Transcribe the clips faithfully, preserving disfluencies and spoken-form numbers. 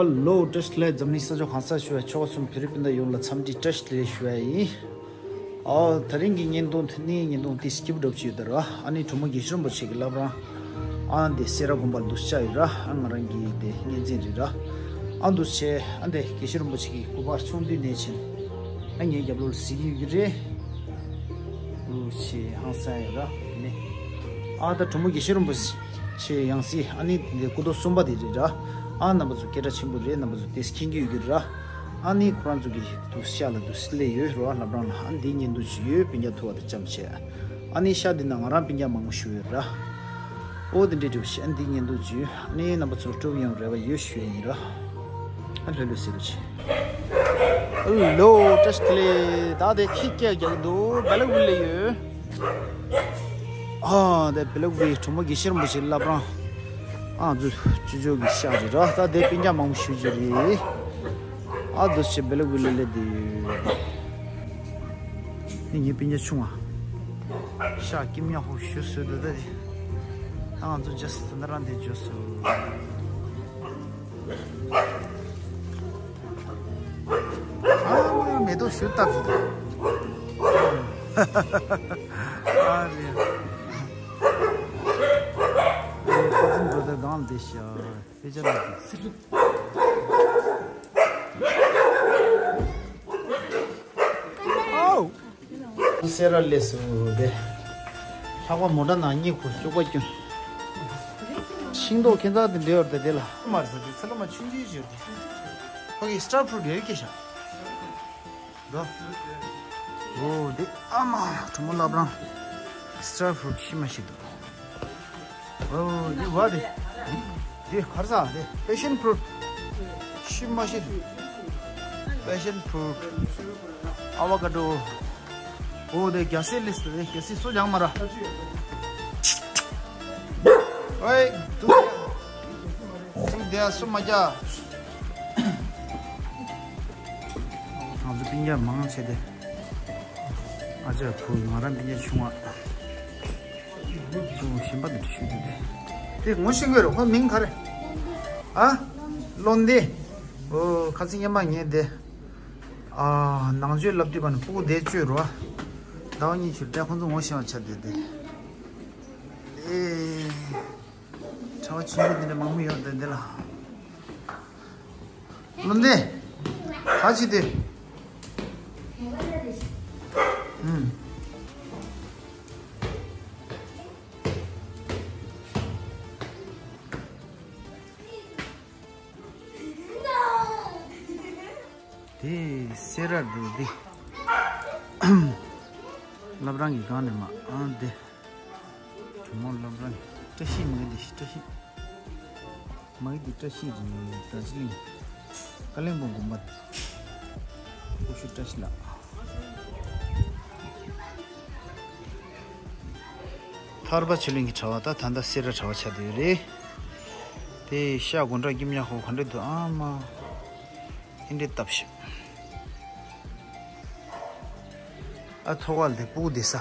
ཧེ་ལོ། བཀྲ་ཤིས་བདེ་ལེགས། འཛམ་གླིང་ས་ཕྱོགས་གང་སར་བཞུགས་པའི་ཆོལ་ཁ་གསུམ་བོད་རིགས་སྤུན་ཟླ་ཡོངས་ལ་འཚམས་འདྲི་བཀྲ་ཤིས་བདེ་ལེགས་ཞུ་ཡ་ཡིན། ཨོ། དེ་རིང་གི་བརྙན་ཐུང་དེ་ནི་བརྙན་ཐུང་ཏོག་ཙམ་སྐྱིད་པོ་འདྲ་པོ་ཞིག་ཡོད་ད་ར། ཨ་ནི་གྲོ་མོ་དགེ་བཤེས་རིན་པོ་ཆེ་གི་བླ་བྲང་ཨ་འདི་སེ་ར་དགོན་པ་ལ་འདུག་སེ་བཅར་ཡོད་ར། ཨ་ང་རང་གི་དེ་བསྟན་འཛིན་རེད་ར། ཨ་འདུག་སེ་བྱས་ཨ་འདི་དགེ་བཤེས་རིན་པོ་ཆེ་གི་སྐུ་པར་ཆུང་དུས་ནས་བྱས་ཨ་ངའི་རྒྱབ་ལོགས་ལ་གཟིགས་ཀྱི་ཡོད་ཀྱི་རེད། འདུག་སེ་ཧང་སང་ཡོད་ར་ནི། ཨ་ད་གྲོ་མོ་དགེ་བཤེས་རིན་པོ་ཆེ་ཡང་སྲིད་ཨ་ནི་དེ་སྐུ་ཐོག་གསུམ་པ་དེ་རེད་ར། ཨ་རྣམ་པ་ཚོ་སྐད་གྲགས་ཆེན་པོ་རེད། རྣམ་པ་ཚོ་ཏོག་ཙམ་མཁྱེན་གྱི་ཡོད་ཀྱི་ར། ཨ་ནི་ཁོ་རང་ཚོ་གི་འདུག་ཤག་ལ་འདུག་སེ་སླེབས་ཡོད་ར། བླ་བྲང་ལ། ཨ་འདིའི་བརྙན་ཐུང་ཅིག་ཡོད། སྤུན་ཀྱག་ཐུག་པ་དང་འཆམ་བྱས། ཨ་ནི་ཤག་འདི་ན་ང་རང་སྤུན་ཀྱག་མང་པོ་བཞུགས་ཡོད་ར། ཨོ་དེ་འདྲའི་འདུག་ཤག་ཨ་འདིའི་བརྙན་ཐུང་ཅིག་ཡོད། ཨ་ནི་རྣམ་པ་ཚོ་སྤྲོ་པོ་ཡོང་རེ་བ་ཡོད་ཞུ་ཡ་ཡིན་ར། ཨ་ལྷོད་ལྷོད་ཟེར་རོགས་བྱེད། ཨ་ལོ། བཀྲ་ཤིས་བདེ་ལེགས། ད་དེ་ཁྱི་སྐད་རྒྱག་གི་འདུག་བེ་ལ་ཝི་ལ་ཡོད། ཨ་དེ་བེ་ལ་ཝི་གྲོ་མོ་དགེ་བཤེས་རིན་པོ་ཆེ་བླ་བྲང་། ཨ་ཚོ་ཅོ་ཅོ་གི་ཤག་རེད་ར། ད་དེ་སྤུན་ཀྱག་མང་པོ་བཞུགས་ཀྱི་རེད། ཨ་འདུག་སེ་བེ་ལ་ཝི་ལ་སླེབས་བསྡད་ཡོད། ནི་ངའི་སྤུན་ཀྱག་ཆུང་བ། ཤག་སྐྱིད་ཉག་ཧོ་ཞུ་སོད་འདུག་ད་དེ། ད་ང་ཚོ་ཇ་སི་ད་ལྟ་རང་དེ་འཇོག་སོང་། ཨ་མེ་ཏོག་ཞུ་ལྟ་བུ། ཨ་རེད། ཁ་ཚིག་འགྲོ་དེ་གང་བདེ་ཤག་དཔེ་ཆ་ལ་དེ། ཨའོ། སེ་ར་ལས་སུ་བསྡད། ལྷག་པ་མོ་ཊ་ནང་གཉིད་ཁུག་སྐྱུག་པ་སྐྱུག་ཤིང་ཏོག་ཁྱད་མཚར་དེ་འདྲ་ཡོད་རེད་དེ་ལ། མར་ཟ་དུས་ཚ་ལ་མ་ཆུང་ཆུང་ཞིག་ཡོད་དེ། ཕ་གི་སི་ཊར་ཕུ་རུཊ་ཡོད་ཀྱི་ཤག་འདུག་ཨོ་དེ་ཨ་མ་གྲོ་མོ་བླ་བྲང་། སི་ཊར་ཕུ་རུཊ་ཤི་མ་ཤི་འདུག་ཨོ་དེ་བ་དེ། དེ་གར་ས་དེ་པེ་ཤན་ཕུ་རུཊ། ཤི་མ་ཤི་འདུག་པེ་ཤན་ཕུ་རུཊ། ཨ་བ་ཀ་ཌོ། ཨོ་དེ་རྒྱ་སེ་ལིས་དེ་རྒྱ་སེ་སུ་ཡང་མ་ར། ཨོའི་དུ། དེ་སུ་མ་རྒྱ། ང་ཚོ་སྤུན་ཀྱག་མང་ཆེ་དེ། ཨ་ཅག་བུ་ང་རང་སྤུན་ཀྱག་ཆུང་བ། ཆུང་བ་གཞན་པ་དེ་འདྲ་ཞུ་རྒྱུ་དེ། དེ་ངོ་ཤེས་ཀྱི་རེད། ཁོ་མིང་ག་རེ། ཨ། བློ་འདི། ཨོ་ཁ་སང་སྔོན་མ་ངས་དེ། ཨ། ནང་ཆོས་བསླབ་དུས་པ་ནས་སྤུ་གུ་དེ་བཅོས་རོ། ཟླ་བ་གཉིས་ཆུར་བལྟས་ཁོང་ཚོ་ངོ་ཤེས་པ་ཆགས་བསྡད་དེ། ཨེ། གྲྭ་བ་ཆུང་ཆུང་འདི་འདྲ་མང་པོ་ཡོད་འདི་འདི་ལ། བློ་འདི། ག་ཅི་འདི། ཨུམ། དེ་སེ་ར་འདུག་འདི། བླ་བྲང་གི་སྒང་ནས་མ་ཨ་འདི། གྲོ་མོ་བླ་བྲང་། བཀྲ་ཤིས་མ་གི་འདི་ཤི་བཀྲ་ཤིས། མ་གི་འདི་བཀྲ་ཤིས་རེད། བཀྲ་ཤིས་གླིང་། ཀ་ལིམ་པོང་དགོན་པ། སྐུ་ཞབས་བཀྲ་ཤིས་ལགས། ཐར་པ་ཆོས་གླིང་གི་གྲྭ་བ་ད་ད་ལྟ་སེ་ར་གྲྭ་བ་ཆགས་བསྡད་ཡོད་རེད། དེ་ཤག་དགོང་དག་སྐྱིད་ཉག་ཧོ་ག་འདྲ་འདུག་ཨ་མ། ཨེ་འདྲས་བཏབ་ཤག་ཨ་ཐོག་ཁ་ལ་དེ་སྤུ་གུ་བསྡད་ས།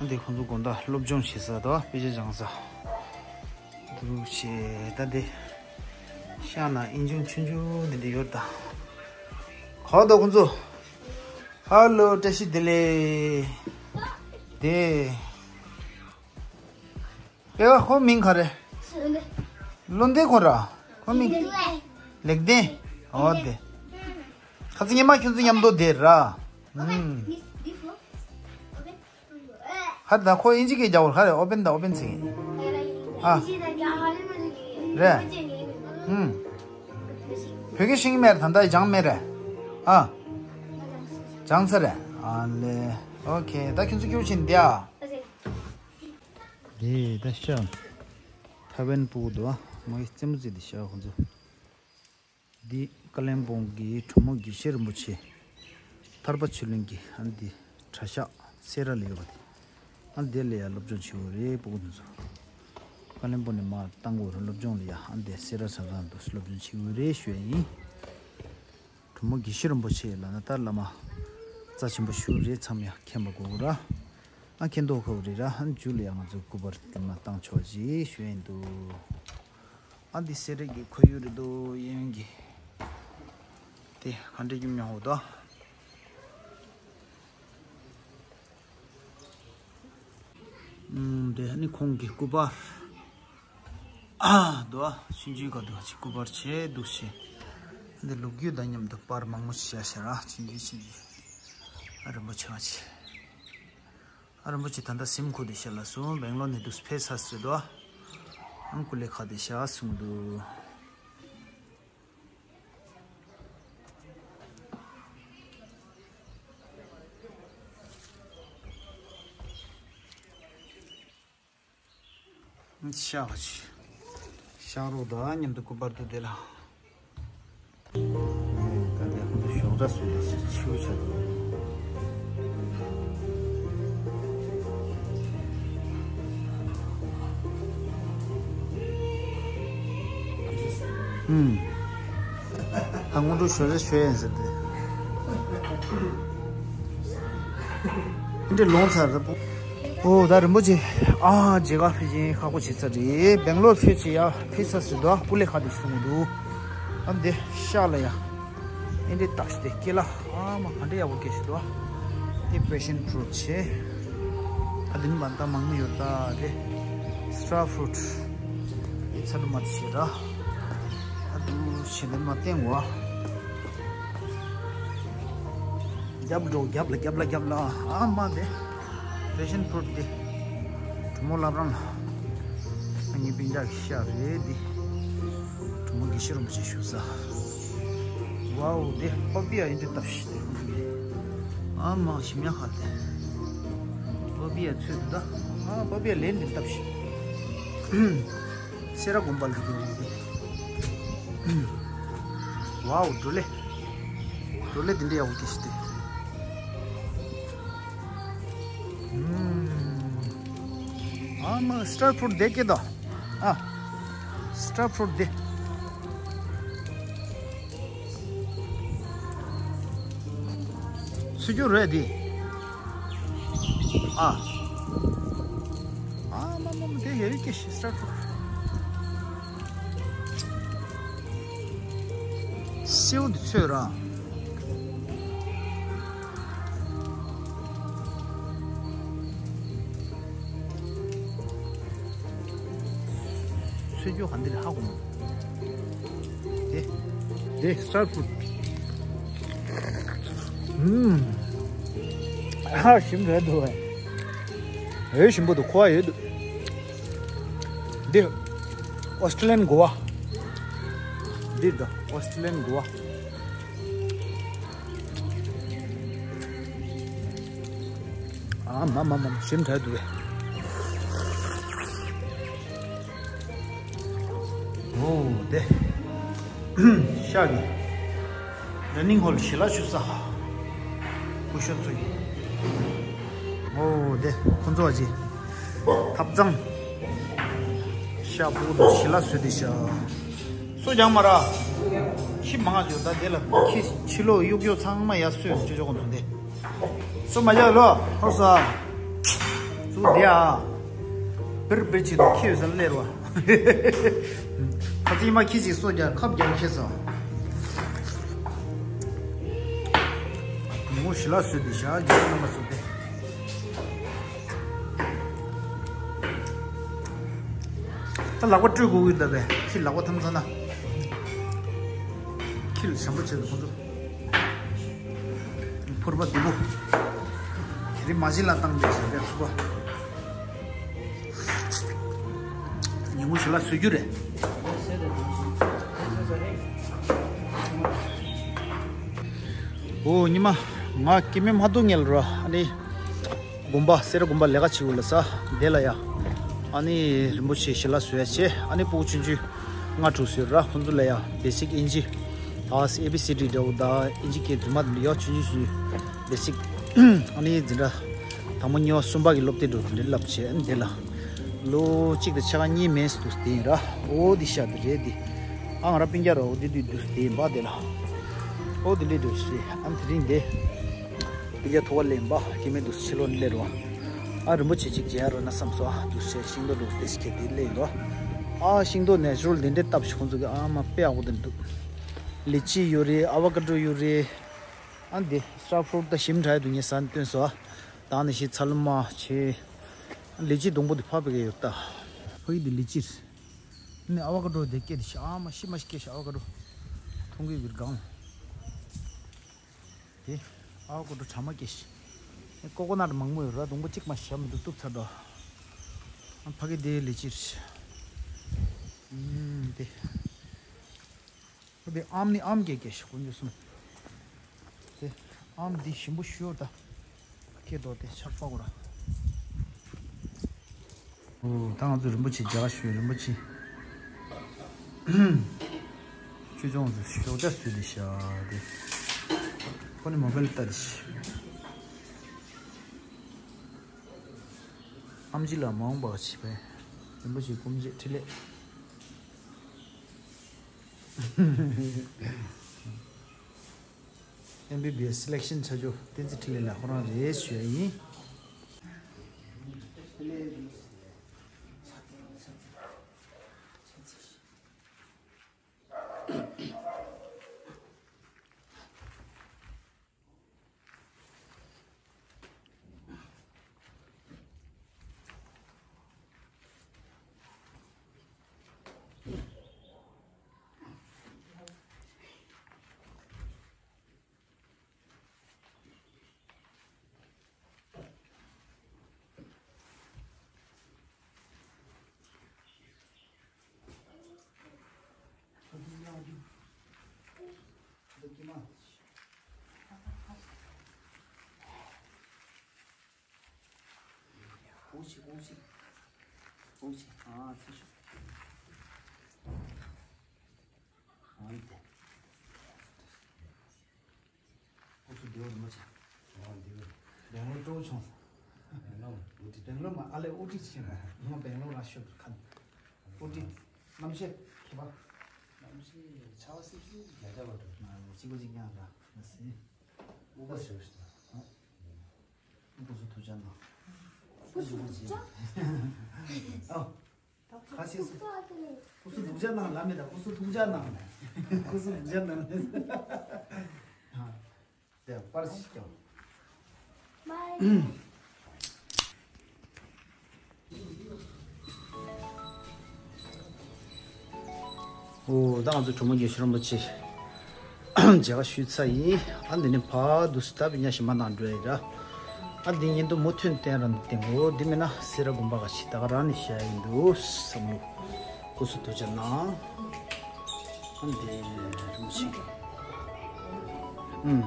ཨ་འདི་ཁོང་ཚོ་དགོང་དག་སློབ་སྦྱོང་བྱེད་ས་དང་དཔེ་ཆ་སྦྱང་ས། འདུག་བྱས་ད་འདི། ཤག་ན་ཨིན་ཆུང་ཆུང་ཆུང་འདི་འདྲ་ཡོད་ད། ག་པར་འདུག་ཁོང་ཚོ། ཧ་ལོ་བཀྲ་ཤིས་བདེ་ལེགས། དེ། པེ་བ་ཁོ་མིང་ག་རེ། བློ་འདས་ཁོ་ར། ཁོ་མིང་། ལེགས་ལྡན། འོ་དེ། ཁ་སང་ཉི་མ་ཁྱོད་ཚོ་མཉམ་དུ་བསྡད་ར། ཧུམ། ཧར་ད་ཁོ་ཨིན་ཇི་སྐད་རྒྱག་བར་ཁ་རེ། ཨོ་པན་ད་ཨོ་པན་ཟེར་གི། ཨ། རེད། ཧུམ། བོད་སྐད་ཤེས་ཀྱི་མེད་རེད། ད་ལྟ་སྦྱངས་མེད་རེད། ཨ། སྦྱངས་ཚར་རེད། ཨ་ལེ། ཨོ་ཁེ། ད་ཁྱོད་ཚོ་སྐྱིད་པོ་བྱེད་ནི་འདི་ཨ། དེ་ད་ཤག་ཐའེ་ཝན་སྤུ་གུ་འདུག་ཨ། མ་གི་རྩེད་མོ་རྩེ་དེ་ཤག་ཁོ་ཚོ། འདི་ཀ་ལིམ་པོང་གི་གྲོ་མོ་དགེ་བཤེས་རིན་པོ་ཆེ། ཐར་པ་ཆོས་གླིང་གི་ཨ་འདི་གྲྭ་ཤག་སེ་ར་ལ་ཡོད་པ་དེ། ཨ་འདི་ལ་ཡ་སློབ་སྦྱོང་བྱེད་འོ་རེད་སྤུ་གུ་དེ་ཚོ། ཀ་ལིམ་པོང་ནས་མར་བཏང་དགོས་རེད་སློབ་སྦྱོང་ལ་ཡ། ཨ་འདི་སེ་ར་ས་ཚང་དུ་སློབ་སྦྱོང་བྱེད་འོ་རེད་ཞུ་ཡ་ཡིན། གྲོ་མོ་དགེ་བཤེས་རིན་པོ་ཆེ་ལབ་ན་ད་བླ་མ་རྩ་ཆེན་པོ་ཞིག་རེད། མཚམས་ཡང་མཁྱེན་པ་དགོས་ར། ཨ་མཁྱེན་མདོག་ཁ་པོ་རེད་ར། ཨ་མཇུག་ལ་ཡང་ང་ཚོ་སྐུ་པར་དེ་མ་བཏང་ཆོག་ཅེས་ཞུ་ཡིན་འདུག་ཨ་ ཨ་འདི་སེ་རེ་གི་ཁོར་ཡུག་རེད་འདུག་གཡས་གཡོན་གྱི། དེ་ག་འདྲ་ཡིན་མྱོང་འོ་དོ། ཨུམ། དེ་ནི་ཁོང་གི་སྐུ་པར། ཨ་དོ། ཆུང་ཆུང་ག་དོ་ཅིག་སྐུ་པར་ཆེ་འདུག་ཆེ། འདི་ལོ་རྒྱུས་དང་མཉམ་དུ་པར་མང་མོ་ཞིག་བཞག་ཤག་ར། ཆུང་ཆུང་ཆུང་ཆུང་། ཨ་རིན་པོ་ཆེ་ང་ཆེ། ཨ་རིན་པོ་ཆེ་ད་ལྟ་སིམ་ཁུག་དེ་ཤ་ལ་སོང་། སྦེང་ལོར་ནས་འདུག་ཕེབས་ཚར་ཟེར་དོ། ཨང་ཀུ་ལེ་ཁ་དེ་ཤ་སོང་འདུག་ཤག་ཤག་རོགས་དང་མཉམ་དུ་སྐུ་པར་དུ་དེ་ལ། ད་ལྟ་ཁོང་ཚོ་ཞོགས་ར་སུ་ལ་ཆིའུ་ཆ་དུ། ཨུམ། ད་སྔོན་འགྲོ་ཞོ་རེ་ཞོ་ཡན་ཟེར་ཏེ། འདི་ལོང་ཚར་རེད་པོ། ཨོ་ད་རིན་པོ་ཆེ། ཨ་མཇལ་ཁ་ཕེབས་ཀྱིན་ཁག་པོ་བྱེད་ཚར་རེད། སྦེང་ལོར་ཕེབས་ཀྱི་ཡ་ཕེབས་ཚར་ཟེར་དོ། ཀུ་ལེ་ཁ་དེ་སོང་འདུག་ཨ་འདི་ཤག་ལ་ཡ། ཨེ་འདི་བཏབ་ཤི་དེ་སྐེ་ལ། ཨ་མ་ག་འདྲ་ཡག་པོ་སྐྱེས་ཤི་དོ། དེ་པེ་ཤན་ཕུ་རུ་ཊི་ཆེ། ཨ་འདི་ནི་མ་ད་མང་མི་ཡོད་ད་དེ། སི་ཊར་ཕུ་རུ་ཊི། དེ་ཚ་ལུ་མ་དེ་ཤེས་ར། ཨ་འདུ་ཤེས་དེ་མ་བསྟན་བ། རྒྱབ་འགྲོ་རྒྱབ་ལ་རྒྱབ་ལ་རྒྱབ་ལ། ཨ་མ་དེ། པེ་ཤན་ཕུ་རུ་ཊི་དེ། གྲོ་མོ་བླ་བྲང་ལ། ཨ་ནི་པིན་ཌ་གི་ཤག་རེད་དེ། གྲོ་མོ་དགེ་བཤེས་རིན་པོ་ཆེ་བཞུགས་ས། ཝའོ་དེ་པ་པི་ཡ་ཡིན་དུ་བཏབ་ཤི་དེ། ཨ་མ་ཞིམ་ཡ་ཁ་དེ། པ་པི་ཡ་ཚོད་དུ་ད། ཨ་པ་པི་ཡ་ལན་དུ་བཏབ་ཤི། སེ་ར་དགོན་པ་ལུག་གི་ལུག་གི། ཝའོ་བྲོ་ལེ། བྲོ་ལེ་དེ་འདྲ་ཡག་པོ་སྐྱེས་ཤི་དེ། ཨ་མ་སི་ཊར་ཕུ་རུ་ཊི་དེ་སྐྱེས་དོ། ཨ། སི་ཊར་ཕུ་རུ་ཊི་དེ། ཚུར་རྒྱུ་རེད་དེ། ཨ། ཨ་མ་མ་མ་དེ་ཡ་ཡི་སྐྱེས་ཤི་སི་ཊར་ཕུ་རུ་ཊི། སེའུ་འདི་ཚོས་ར། ཚོས་རྒྱུ་ག་འདི་ལ་ཧ་གོ་མོ། དེ། དེ་སི་ཊར་ཕུ་རུ་ཊི། ཨུམ། ཧ་ཞིམ་རེད་འདུག་བས། འོད་ཞིམ་པོ་འདུག་ཁོ་བ་ཡོད་འདུག་འདི་ཨོ་སི་ཀྲི་ལི་ཡན་གོ་བ། འདི་འདྲ་ཨོ་སི་ཀྲི་ལི་ཡན་གོ་བ། ཨ་མ་མ་མ་མ་ཞིམ་དྲགས་འདུག་བས། ཨོ་དེ། ཤག་གི། ཌའི་ནིང་ཧོལ་ཞལ་ལག་མཆོད་ས། སྐུ་ཞབས་ཚོ་ཡིན། ཨོ་དེ་ཁོང་ཚོ་ཅི། ཐབ་ཚང་། ཤག་པོ་དུ་ཞལ་ལག་མཆོད་དེ་ཤག་སོ་ཀྱང་མ་ར། ཤི་མང་ང་ཞོ་ད་དེ་ལ་ཁྱི་ཕྱི་ལོགས་གཡུག་གཡོག་ཚང་མ་ཡར་སོས་ཅོ་ཅོ་གོ་འདུག་དེ། སོ་མ་ཡག་ལོ་ཧོ་ས། ཚུ་དེ་ཨ། བིར་བིར་ཆེ་དུ་ཁྱི་ཡོད་ས་ལེར་བ། ཁ་ཚིག་མ་ཁྱི་ཅིག་སོ་རྒྱག་ཁབ་རྒྱག་ཁྱི་སོ། ངོ་ཞི་ལ་སོས་དེ་ཞག་རྒྱག་ན་མ་སོ་དེ། ད་ལག་པ་བཀྲུས་དགོས་ཀྱི་འདུག་པས། ཁྱི་ལག་པ་ཐམ་ཚ་ན། ཁྱི་ལ་བྱམས་པོ་བྱེད་དུ་ཁོང་ཚོ། ཕོར་པ་བདེ་པོ། དེ་རིང་མ་གཞི་ལ་བཏང་བྱས་བྱས་པའི་ཕོར་པ། ཉིན་གུང་ཞིག་ལ་བཟོ་རྒྱུ་རེད། ཨོ་ཉི་མ། ང་སྐྱེ་དམན་མ་གཏོགས་ངལ་རོ་ཨ་ནི། དགོན་པ་སེ་ར་དགོན་པ་ལས་ཀ་བྱེད་དགོས་ལ་ས་དེ་ལ་ཡ། ཨ་ནི་རིན་པོ་ཆེ་ཞི་ལ་བཟོ་ཡ་བྱས་ཨ་ནི་སྤུ་གུ་ཆུང་ཆུང་ལྔ་དྲུག་བཟོས་ར་ཁོང་ཚོ་ལ་ཡ་བེ་སིག་ཨིན་ཇི། ད་ཨེ་བི་སི་ཌི་འདྲ་བོ་ད་ཨིན་ཇི་སྐད་རྫུན་མ་འདི་ཡ་ཆུང་ཆུང་ཆུང་ཆུང་བེ་སིག་ཨ་ནི་འཛིན་གྲྭ་དང་པོ་གཉིས་པ་གསུམ་པ་གི་སློབ་དེབ་འདྲ་བོ་དེ་འདྲ་བསླབ་བྱས་ཨ་ནི་དེ་ལ། ལོ་གཅིག་དང་ཕྱེད་ཀ་གཉིས་མིན་འདུག་དེ་ཡིན་ར། ཨོ་དེ་ཤ་དེ་རེད་དེ། ཨ་ང་ར་སྤུན་ཀྱག་ར་ཨོ་དེ་དུས་འདུག་དེ་ཡིན་པ་དེ་ལ། ཨོ་དེ་ལས་འདྲ་བོ་ཞིག་རེད་ཨ་ནི་དེ་རིང་དེ། སྤུན་ཀྱག་ཐོག་ཁ་ལེན་པ་སྐྱེ་དམན་འདུག་ཕྱི་ལོགས་ནས་སླེབས་རོ། ཨ་རིན་པོ་ཆེ་གཅིག་མཇལ་རོགས་ན་བསམ་སོང་ཨ་འདུག་སེ་ཤིང་སྡོང་འདུག་དེ་ཞིག་གི་དེ་སླེབས་ཡོད། ཨ་ཤིང་ཏོག་ནེ་ཅུ་རལ་དེ་འདྲས་བཏབ་ཤོག་ཁོང་ཚོ་གི་ཨ་མ་དཔེ་ཡག་པོ་དེ་འདུག་ལི་ཅི་ཡོད་རེད། ཨ་ཝ་ཀ་ཌོ་ཡོད་རེད། ཨ་འདི་སི་ཊར་ཕུ་རུ་ཊི་ད་ཞིམ་དྲགས་འདུག་ངས་ཟ་ནས་སྟོན་སོང་ཨ། ད་ནི་ཤི་ཚ་ལུ་མ་ཆེ། ལི་ཅི་སྡོང་པོ་འདི་ཕ་བི་ག་ཡོད་ད། ཕ་གི་འདི་ལི་ཅི་རེད། ནི་ཨ་ཝ་ཀ་ཌོ་དེ་སྐྱེས་དེ་ཤི་ཨ་མ་ཤི་མ་ཤི་སྐྱེས་ཤི་ཨ་ཝ་ཀ་ཌོ། མཐོང་གི་བིར་གང་། དེ་ཨ་ཝ་ཀ་ཌོ་གྲ་མ་སྐྱེས་ཤི། ཀོ་ཀོ་ནཊ་མང་མོ་ཡོད་ར། སྡོང་པོ་གཅིག་མ་ཤི་མི་འདུག་གཏུབ་ཚར་འདུག་ཨ་ཕ་གི་དེ་ལི་ཅི་རེད། ཨུམ་དེ། ཨ་དེ་ཨམ་ནི་ཨམ་སྐྱེས་སྐྱེས་ཤི་དཀོན་མཆོག་གསུམ། དེ་ཨམ་འདི་ཞིམ་པོ་ཤོར་ད། ཁེ་དོ་དེ་ཆག་པ་གོ་ར། ཨོ་ད་ང་ཚོ་རིན་པོ་ཆེ་རྒྱ་གར་ཞུ་རིན་པོ་ཆེ། ཆོས་སྐྱོང་ཚོ་ཞོགས་ཇ་བཟོས་ཏེ་ཤ་དེ། ཁོ་ནི་མོ་བེལ་ལྟ་དེ་ཤི། ཨམ་ཆི་ལ་མ་འོངས་པ་བྱེད་པས། རིན་པོ་ཆེ་སྐུ་མཆེད་འཕྲིན་ལས། ཨེམ་བི་བི་ཨེས་སི་ལེག་ཤན་བྱ་རྒྱུ་བསྟན་འཛིན་འཕྲིན་ལས་ལགས་ཁོ་རང་རེད་ཞུ་ཡ་ཡིན། ཀུ་ཤི་ཀུ་ཤི། ཀུ་ཤི། ཨ་ཚེ་ཤོག་ཨ་ཡི་དེ། ཀུ་སུ་དེའོ་རིན་པོ་ཆེ། ཨ་དེའོ། སྦེང་ལོར་སྤྲོ་བོ་བྱུང་སོང་། སྦེང་ལོར་ཨུ་ཏི། སྦེང་ལོར་མ་ཨ་ལེ་ཨུ་ཏི་ཕྱིན་ན་ང་སྦེང་ལོར་ལ་ཤོད་ཁན། ཨུ་ཏི། གནམ་གཤིས་ཁྱད་པར། གནམ་གཤིས་ཆར་པ་སིབ་སིབ་ཡ་ཡ་བ་འདུག་ང་གཅིག་པ་གཅིག་རྐྱང་ར་ང་སེ། དབུ་པ་ཞོ་ཞིག་དང་། སྐུ་གཟུགས་ཐུགས་ཅག་གནང་། སྐུ་གཟུགས་ཐུགས་ཅག་ཨོ། ཁ་ཤས་སུ། སྐུ་གཟུགས་ཐུགས་ཅག་གནང་ལབ་མེད་ད། སྐུ་གཟུགས་ཐུགས་ཅག་གནང་། སྐུ་གཟུགས་ཐུགས་ཅག་གནང་། དེ་པར་ཞིག་ཀྱང་། ཨོ་ད་ང་ཚོ་གྲོ་མོ་རྒྱལ་ཤོས་རིན་པོ་ཆེ་མཇལ་ཁ་ཞུས་ཚར་ཡིན། ཨ་འདི་ནས་ཕར་དུ་སྟབས་ཉ་ཞིམ་པ་ནང་འགྲོ་ཡ་ཡིན་ར། ཨ་འདི་ཉིན་དུ་མུ་མཐུད་བསྟན་ར་འདི་བསྟན་གོ་འདི་མིན་ན་སེ་ར་དགོན་པ་ག་ཞིག་ད་ག་རང་ནས་བཤད་ཡིན་འདུག་བསམ་བློ། སྐུ་གཟུགས་ཐུགས་ཅག་གནང་། ཨ་འདི་རིན་པོ་ཆེ། ཨུམ།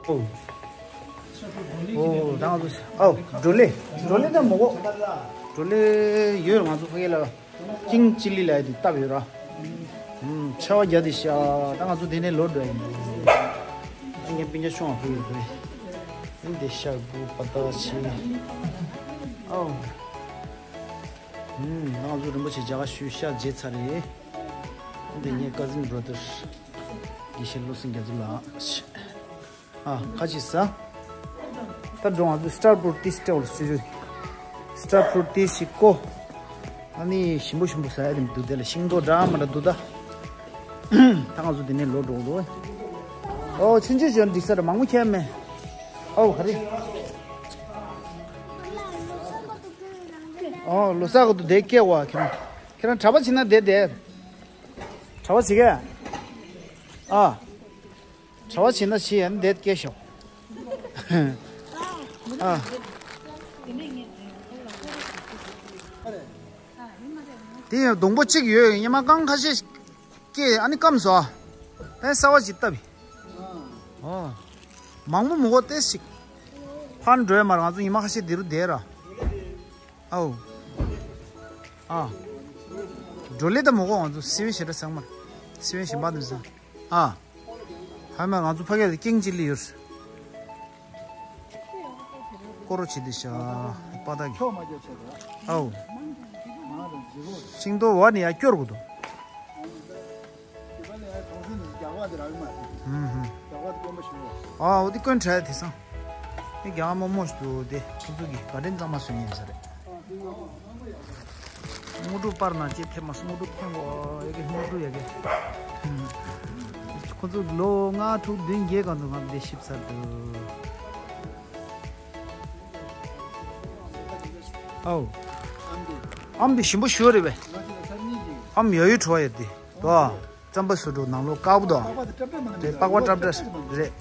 ཨོ། ཨོ་ད་ང་ཚོ་ཨོ་བྲོ་ལེ། བྲོ་ལེ་ད་མོ་གོ་བྲོ་ལེ་ཡོད་ང་ཚོ་ཕ་གི་ལ། ཀིང་ཅི་ལི་ལབ་ཡ་དེ་བཏབ་ཡོད་ར། ཨུམ། ཆར་པ་རྒྱག་དེ་ཤ། ད་ང་ཚོ་དེ་ནས་ལོག་འགྲོ་ཡིན། ཨ་ངའི་སྤུན་ཀྱག་ཤོང་བ་ཕུལ་ཡོད་རེད། ཨིན་དེ་ཤ་དགུ་པ་ད་ཆེ། ཨོ། ཨུམ། ང་ཚོ་རིན་པོ་ཆེ་མཇལ་ཁ་ཞུས་ཤག་མཇལ་ཚར་རེད། ཨིན་དེ་ངའི་ཀ་ཟིན་བྷ་ར་དར། དགེ་བཤེས་བློ་སེང་རྒྱ་མཚོ་ལགས། ཨ་ཁ་ཅིག་ཟ། ད་འགྲོ་ང་ཚོ་སི་ཊར་ཕུ་རུ་ཊི་སི་ཊོལ་སུ་ཞུ། སི་ཊར་ཕུ་རུ་ཊི་སི་ཞིག་བསྐོ། ཨ་ནི་ཞིམ་པོ་ཞིམ་པོ་ཟ་ཡ་དེ་མི་འདུག་དེ་ལ་ཤིང་ཏོག་འདྲ་མི་འདྲ་འདུག་ད། ད་ང་ཚོ་དེ་ནས་ལོག་འགྲོ་འགྲོ། ཨོ་ཆུང་ཆུང་ཅོན་འགྲིག་ས་རེད་མང་པོ་ཁྱེར་མེད། ཨོ་ག་རེ། ཨོ་ལོ་གསར་གོ་ཏུ་དེ་སྐྱེ་བ་ཁྱེད་རང་ཁྱེད་རང་གྲྭ་པ་བྱེད་ན་དེ་དེ། གྲྭ་པ་བྱེད་གས། ཨ། གྲྭ་པ་བྱེད་ན་བྱེད་ཡ་ནི་འདེད་སྐྱེ་ཤོག་ཨ། དེ་ཡང་སྡོང་པོ་གཅིག་ཡོད་ཉི་མ་རྐང་ཁ་ཤས་སྐྱེ་ཨ་ནི་སྐམ་སོ། ཨ་ནི་གསར་པ་ཅིག་བཏབ་ཡིན། ཨོ། མང་པོ་མི་དགོས་ཏེ་ཞིག་ཕར་འགྲོ་ཡ་མ་རེད་ང་ཚོ་ཉི་མ་ཁ་ཤས་འདི་རུ་བསྡད་ར། ཨའོ། ཨ། བྲོ་ལེ་ད་མི་དགོས་ང་ཚོ་སི་བན་ཞེ་དྲག་ཚང་མ། སི་བན་ཞེ་མ་དུ་ཚང་། ཨ། ཧ་མ་ང་ཚོ་ཕ་གིར་ཀིང་ཅི་ལི་ཡོད། ཀོ་རོ་ཆི་དི་ཤ། པ་ད་གི། ཨའོ། ཤིང་ཏོག་བ་ནི་ཡ་སྐྱོར་གོ་དོ། ཨ་འོ་དི་ཀོན་ཁྲ་དེ་སང་། རྒྱ་དམར་མོ་ཞིག་འདུག་དེ་ཁོ་ཚོ་གི་ག་དྲན་གཙང་མ་བཟོས་ཡིན་ས་རེད། དངོས་གྲུབ་པར་ན་ཅེས་ཐེབས་མ་སོང་། དངོས་གྲུབ་ཕན་གོ་ཡ་གི་དངོས་གྲུབ་ཡ་གི། ཁོ་ཚོ་ལོ་ལྔ་དྲུག་བདུན་བརྒྱད་གང་དུ་ང་འདི་ཤིབ་ཚར་འདུག་ཨའོ། ཨམ་འདི་ཞིམ་པོ་ཞོ་རེད་བས། ཨམ་ཡ་ཡུ་བྲོ་བ་ཡ་འདི་དོ། རྩམ་པ་སུ་འགྲོ་ནང་ལོགས་དཀར་པོ་དང་། རེད། པགས་པ་ཏྲབ་ཏྲ་རེད།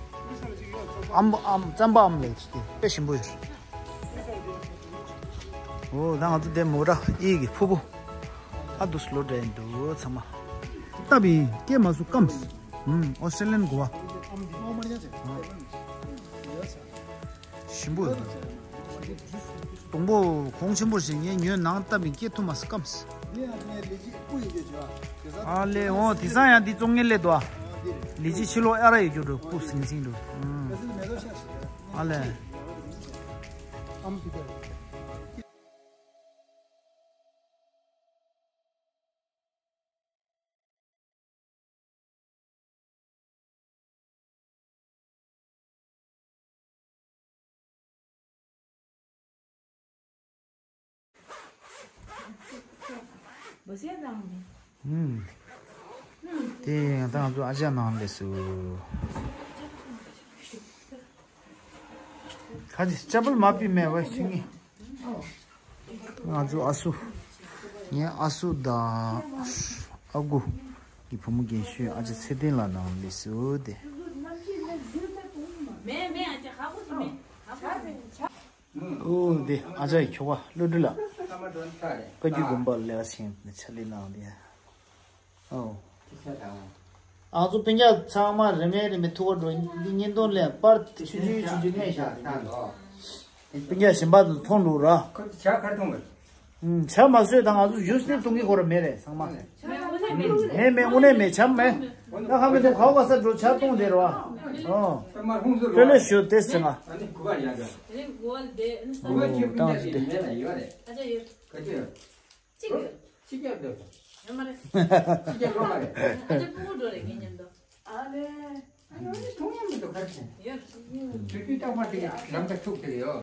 ཨམ་ཨམ་རྩམ་པ་ཨམ་ལས་ཀྱི་དེ་དཔེ་ཞིམ་པོ་ཡོད། འོ་ད་ང་ཚོ་དེ་མོ་ར་ཨི་གི་ཕུ་བོ། ཨ་དུ་སློ་འདྲ་འདུག་ཚང་མ། སྟབས་ཡིན་སྐྱེས་མ་སུ་སྐམས། ཨོ་སི་ཊྲེ་ལི་ཡན་གོ་བ། ཞིམ་པོ་ཡོད། སྡོང་པོ་གོང་ཆེན་པོ་ཞིག་ངས་ཉོས་ནང་བཏབ་མི་སྐྱེ་ཐུབ་མ་སྐམས། ཨ་ལེ་འོ་དེང་སང་ཡང་འདི་བཙོང་ངེས་ལེ་དོ། ལི་ཅི་ཕྱི་ལོ་ཨ་ར་ཡོད་རྒྱུ་འགྲོ་སྐུ་སིང་སིང་འགྲོ། ཨ་ལེ། ཨུམ། དེ་ཡང་ད་ང་ཚོ་ཨ་ཅག་ནང་སླེབས་སོང་། ཁ་ཅིག་ཅ་པལ་མ་ཕུད་མེད་པ་ཤི་ངེས། ང་ཚོ་ཨ་སུ། ངའི་ཨ་སུ་དང་ཨ་ཁུ་གི་བུ་མོ་རྒན་ཤོས་ཨ་ཅག་ཚེ་བརྟན་ལགས་ནང་སླེབས་སོང་དེ། ཨོ་དེ་ཨ་ཅག་གི་ཁྱོ་ག་བློ་གྲོས་ལགས། བཀའ་བརྒྱུད་དགོན་པར་ལས་ཀ་བྱེད་ཕྱག་ལས་གནང་དེ། ཨོ། ཨ་ཚོ་སྤུན་ཀྱག་ཚང་མ་རེ་མེད་རེ་མེད་ཐུག་པ་འགྲོ། འདི་བརྙན་ཐུང་ལས་པར་ཆུ་ཆུ་ཆུ་ཆུ་གནས་བཞག་དེ་འདི། སྤུན་ཀྱག་གཞན་པ་ཚོ་མཐོང་འདུག་ར། ཁོ་ཚོ་ཇ་ག་རེ་འཐུང་གི། ཨུམ། ཇ་མ་བཟོས་དང་ང་ཚོ་ཇུས་ནི་འཐུང་གི་ཁོ་ར་མེད་རེད་ཚང་མ། མེད་མེད་དངོས་གནས་མེད་ཇ་མེད། ད་ཁ་མི་འཐུང་ཁ་བ་ས་འགྲོ་ཇ་འཐུང་དེ་ར་བ། ཨོ། ལྷོད་ལྷོད་ཞུ་དེ་ཟེར་ང་། ཨོ་ད་ང་ཚོ་དེ། གཅིག་ཡོད། གཅིག་ཀྱང་འདོད། ཡོད་མ་རེད། གཅིག་ཀྱང་འགྲོ་མ་རེད། ཨ་ཅག་སྤུ་གུ་འགྲོ་རེད་ངའི་མཉམ་དུ། ཨ་ལེ། ཨ་ནི་འཐུང་ཡག་མི་འདུག་ག་རེ་བྱས། ཡོད། དུས་དུས་རྟག་པར་དེ་ལམ་ཁ་ཐུག་དེ་ཡོད།